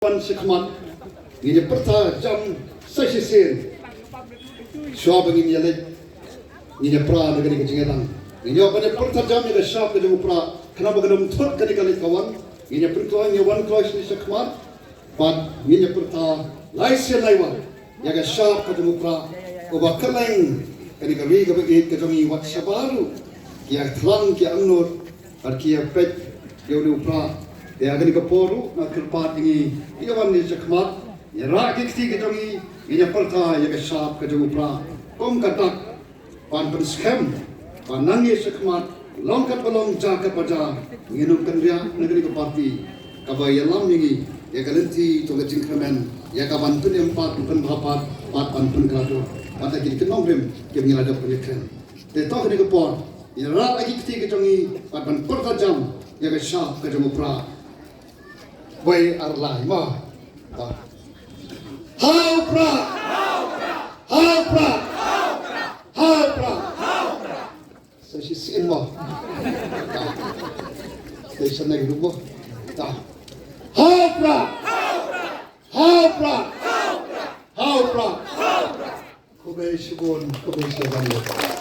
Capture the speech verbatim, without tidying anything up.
Wan shakhmat, ngin ïa pyrta jam sa shisien. Shuwa ba ngin ïa leit, ngin ïa pra na kane ka jingïadang. Ngin ïa ban ïa pyrta jam ïa ka shap ka jong u Prah. Khnang ba kan ym thut kane ka leit ka wan. Ngin ïa pyrta, ngin ïa wan kloi shane shakhmat. Bad ngin ïa pyrta lai sien lai wan ïa ka shap ka jong u Prah, uba kylleng kane ka ri kaba ïeit ka jong ngi, wat shabar ruh ki ïa thlang, ki ïa angnud bad ki ïa peit ïa une u Prah. Te ha kane ka por ruh nga kyrpad ïa ngi, ïa wan ïa shakhmat, ïa rah ki kti ka jong ngi, ngin ïa pyrta ïa ka shap ka jong u Prah kum ka dak ban pynskhem ba nang ïa shakhmat, long katba long, jia katba jia, ngin ym kynriah na kane ka party kaba ïalam ïa ngi ïa ka lynti jong ka jingkyrmen, ïa ka ban pynim pat, pynbha pat bad ban pynkylla dur bad ïa ki nongrim kiba ngi la dep ban ïakren. Te to kane ka por, ïa rah ïa ki kti ka jong ngi bad ban pyrta jam ïa ka shap ka jong u Prah. Wei ar lai mo. Ha u Prah! Ha u Prah! Ha u Prah! Sa shisien mo. Sa shisien mo. Ha u Prah! Ha u Prah! Ha u Prah! Khublei shibun, khublei shibun.